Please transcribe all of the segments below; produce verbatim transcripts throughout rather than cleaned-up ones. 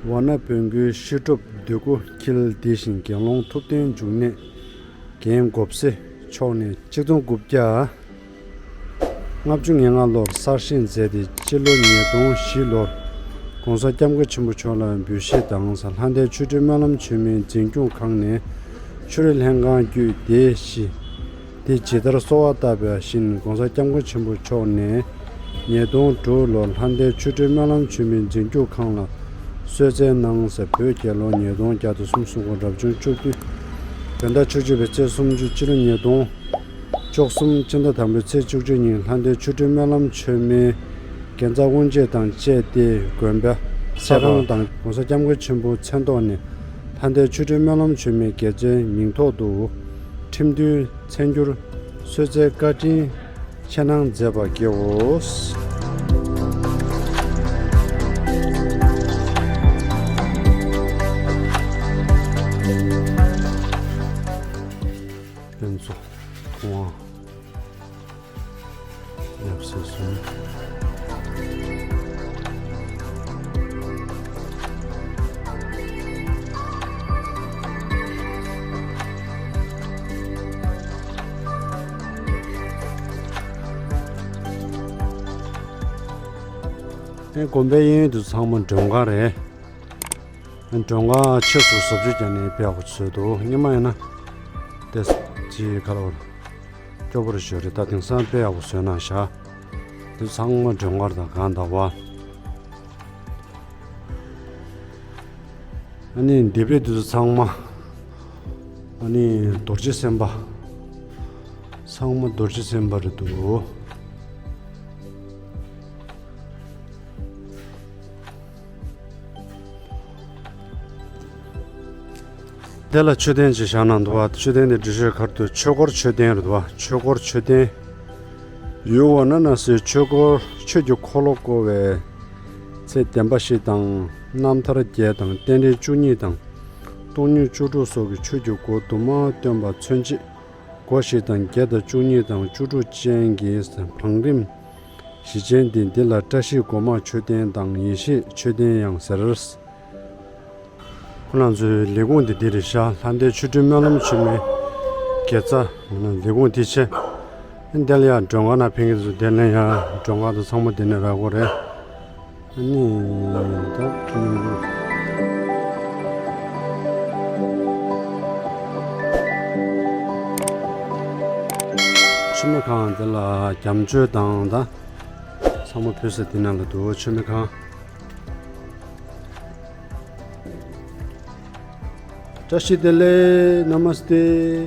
ཝཱ་ཎ་བོན་སྐུའི་ཤེས་རབ་འདོད་དགུ་འཁྱིལ། དེ་བཞིན་དགེ་སློང་ཐུབ་བསྟན་འབྱུང་གནས་རྒན་མགོ་སེ་མཆོག་ནས། ཆིག་སྟོང་དགུ་བརྒྱ་ལྔ་བཅུ་ང་ལྔ་ལོར་གསར་བཞེངས་མཛད་དེ། སྤྱི་ལོ་ཉིས་སྟོང་བཞི་ལོར་༸གོང་ས་༸སྐྱབས་མགོན་ཆེན་པོ་མཆོག་ལ་འབུལ་བཞེས་དང་། ལྷ་ལྡན་ཆོས་སྒྲོན་སྨོན་ལམ་ཆོས་མིའི་འཛིན་སྐྱོང་ཁང་ནས་ཆོས་རིག་ལྷན་ཁང་བརྒྱུད་དེ་བཞིན། དེ་ཇི་ལྟར་གསོལ་བ་བཏབ་པ་བཞིན་༸གོང་ས་༸སྐྱབས་མགོན་ཆེན་པོ་མཆོག་ནས་ཉིས་སྟོང་དྲུག་ལོར་ལྷ་ལྡན་ཆོས་སྒྲོན་སྨོན་ལམ་ཆོས་མིའི་འཛིན་སྐྱོང་ཁང་ལ་གསོལ་སྩལ་གནང་སྟེ། བོད་རྒྱལ་ལོ་ཉིས་སྟོང་བརྒྱ་དང་སུམ་ཅུ་སོ་དགུ་རབ་བྱུང་བཅུ་བདུན། བོད་ཟླ་བཅུ་གཅིག་པའི་ཚེས་སུམ་ཅུ། སྤྱི་ལོ་ཉིས་སྟོང་བཅུ་གསུམ། སྤྱི་ཟླ་དང་པོའི་ཚེས་བཅུ་གཅིག་ཉིན་ལྷ་ལྡན་ཆོས་སྒྲོན་སྨོན་ལམ་ཆོས་མིའི་དགེ་རྩ་དབུ་འབྱེད་དང་བཅས་ཏེ། དགོན་པ་ཚེ་ཁང་དང་༸གོང་ས་༸སྐྱབས་མགོན་ཆེན་པོའི་མཚན་ཐོག་ནས་ལྷ་ལྡན་ཆོས་སྒྲོན་སྨོན་ལམ་ཆོས་མིའི་དགེ་མཚན་མིང་ཐོག་ཏུ་ཁྲིམས་མཐུན་མཚན་འགྱུར་གསོལ་སྩལ་བཀའ་དྲིན་ཆེ་གནང་མཛད་པར་དགེའོ། ཕུན་ཚོགས་ཐུབ་དབང་ཡབ་སྲས་གསུམ། ཨེ། དགོན་པའི་གཡས་གཡོན་དུ་ཚང་མ་མགྲོན་ཁང་རེད། མགྲོན་ཁང་ཕྱེད་སུ་ཟབ་ཆོས་ཀྱང་ནི་དཔེ་ཡག་པོ་བཟོས་འདུག་སྔོན་མ་ཡིན་ན་དེ་ཅི་ག་ལ་བར་སྐྱོ་པོ་རེ་ཞོ་རེ། ད་དེང་སང་དཔེ་ཡག་པོ་བཟོས་གནང་ཤག་དེ་ཚང་མ་མགྲོན་ཁང་དང་གང་ལྟར་བ། ཨ་ནི་འདི་པའི་དུས་ཚང་མ་ཨ་ནི་རྡོ་རྗེ་སེམས་དཔའ། ཚང་མ་རྡོ་རྗེ་སེམས་དཔའ་རེད་འདུག་དེ་ལ་མཆོད་རྟེན་ཅིག་བཞག་གནང་འདུག་བ། མཆོད་རྟེན་དེ་འབྲི་ཤོད་ཁར་དུ་ཆོས་འཁོར་མཆོད་རྟེན་རེད་འདུག་བ། ཆོས་འཁོར་མཆོད་རྟེན། ཡུལ་ཝཱ་ར་ཎ་སིའི་ཆོས་འཁོར། ཆོས་ཀྱི་འཁོར་ལོ་བསྐོར་བའི་ཚེ་བདེན་པ་བཞི་དང་། རྣམ་ཐར་བརྒྱད་དང་། རྟེན་འབྲེལ་བཅུ་གཉིས་དང་། སྟོང་ཉིད་བཅུ་དྲུག་སོགས་ཀྱི་ཆོས་ཀྱི་སྒོ་དུ་མ་སྟོན་པ་མཚོན་བྱེད་སྒོ་བཞི་དང་། བརྒྱད་དང་བཅུ་གཉིས་དང་བཅུ་དྲུག་ཅན་གྱི་བང་རིམ་བཞི་ཅན་འདི། འདི་ལ་བཀྲ་ཤིས་སྒོ་མང་མཆོད་རྟེན་དང་། ཡེ་ཤེས་མཆོད་རྟེན་ཡང་ཟེར། ཁོ་རང་ཚོའི་ལས་ཁུངས་འདི་འདི་རེད་ཤག་ལྷ་ལྡན་ཆོས་སྒྲོན་སྨོན་ལམ་ཆེན་མོའི་དགེ་རྩ་ལས་ཁུངས་འདི་བྱས། འདི་ལ་ཡང་མགྲོན་ཁང་ནང་ཕེབས་མཁན་ཚོ་འདི་ལ་ཡང་མགྲོན་ཁང་དུ་ཚང་མ་འདི་ནས་རག་གི་རེད། ཨ་ནི་ད་ཁྱིམ་མཆོད་མེ་ཁང་འདི་ལ་རྒྱ་མཆོད་དང་ད་ཚང་མ་ཕུལ་ས་འདི་ནང་ལ་འདུག་མཆོད་མེ་ཁང་། བཀྲ་ཤིས་བདེ་ལེགས། ན་མ་སྟེ།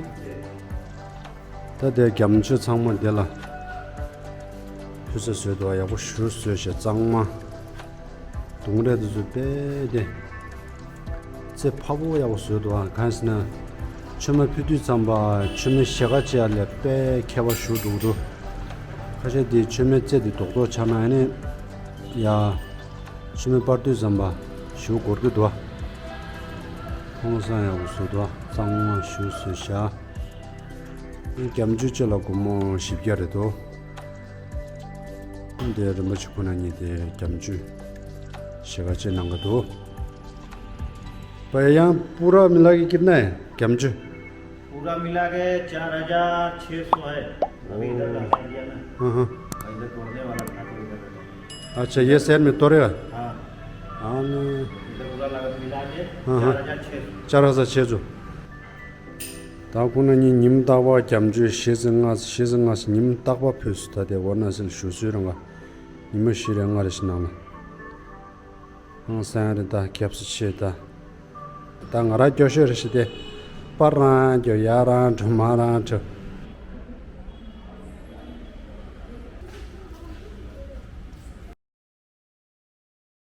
ད་དེ་རྒྱ་མཆོད་ཚང་མ་དེ་ལ་ཕུལ་ས་བཟོས་འདུག་ཡག་པོ་ཞེ་དྲག་བཟོས་ཤག་གཙང་མ། གདོང་རས་དེ་ཚོ་དཔེ་དེ་རྩེ་ཕ་བོ་ཡག་པོ་བཟོས་འདུག་གང་ཟེར་ན། མཆོད་མེ་ཕུལ་དུས་ཙམ་པ་མཆོད་མེ་ཞལ་ཁ་ཕྱེ་ཡ་ལས་དཔེ་ཁྱད་པར་ཞེ་དྲག་འདུག་ཁ་ཤས་དེ་མཆོད་མེ་རྩེ་དེ་རྡོག་རྡོག་ཆགས་ན་ཨ་ནི་ཡ། མཆོད་མེ་སྤར་དུས་ཙམ་པ་ཞེ་དྲག་འགོར་གྱི་འདུག་ཧང་སང་ཡག་པོ་བཟོས་འདུག་གཙང་མ་ཞེ་དྲག་བཟོས་ཤག་རྒྱ་མཆོད་གཅིག་ལ་སྒོར་མོ་བཞི་བརྒྱ་རེད་འདུག་འདི་རིན་པོ་ཆེ་ཁོ་ན་གཉིས་དེ་རྒྱ་མཆོད་ཞལ་ཁ་ཕྱེ་གནང་གི་འདུག भाई, यहाँ पूरा मिला के कितना है, རྒྱ་མཆོད། पूरा मिला के चार हजार छः सौ है। अभी इधर लगा दिया ना। हाँ, हाँ। इधर तोड़ने वाला था, तो इधर लगा दिया। अच्छा, ये सेट में तोड़ेगा? हाँ। हाँ, मैं इधर पूरा लगा, मिला के हाँ, हाँ। चार हजार छः सौ। चार हजार छः सौ। ད་ཁོང་རྣམ་གཉིས་ཉིན་རྟག་པར་རྒྱ་མཆོད་བཞི་ཙམ་ལྔ་ཙམ་བཞི་ཙམ་ལྔ་ཙམ་ཉིན་རྟག་པར་ཕུལ་སོང་། ད་དེ་ཝཱ་ར་ཎ་སི་ལ་བཞུགས་སྲོལ་རང་ག་ཉི་མ་བཞི་རེ་ལྔ་རེ་ཞིག་གནང་ལ། ཧང་སང་རེད་ད། སྐྱབས་སུ་མཆི་ད། ད་ང་རང་སྐྱོ་ཤོས་རེད་ཤི་སྟེ། པར་རང་སྐྱོ་ཡར་རང་འགྲོ་མར་རང་འགྲོ།